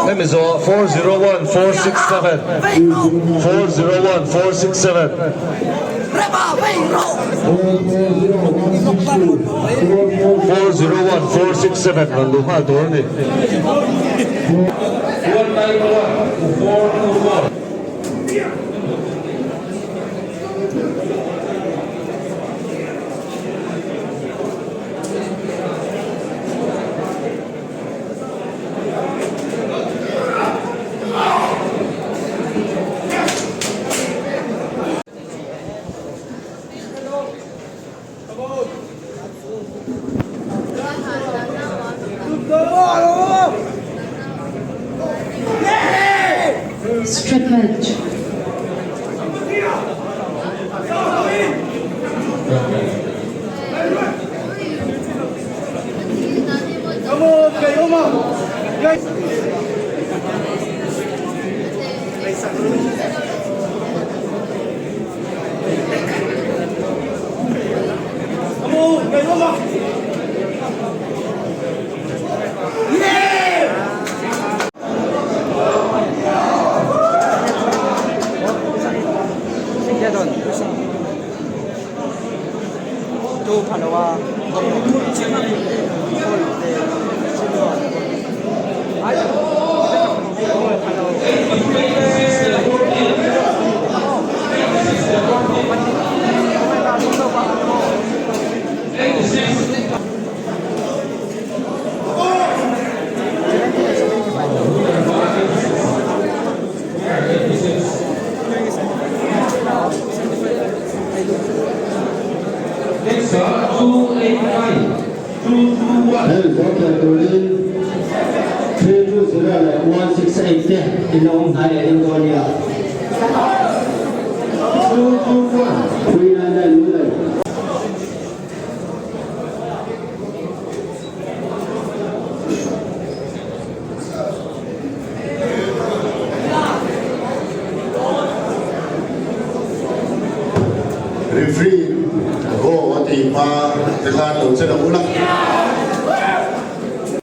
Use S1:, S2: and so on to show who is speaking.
S1: Hemi zawh 401 467 401 467 401 467 rawn luh nghal tur a ni.
S2: Strip match.
S3: Hei voter turin 320 leh 168 te in lo awm hnai leh deuh dawn nia. 399 Lunglei.
S4: Referee aw a tih hma te khan lo che lo ula.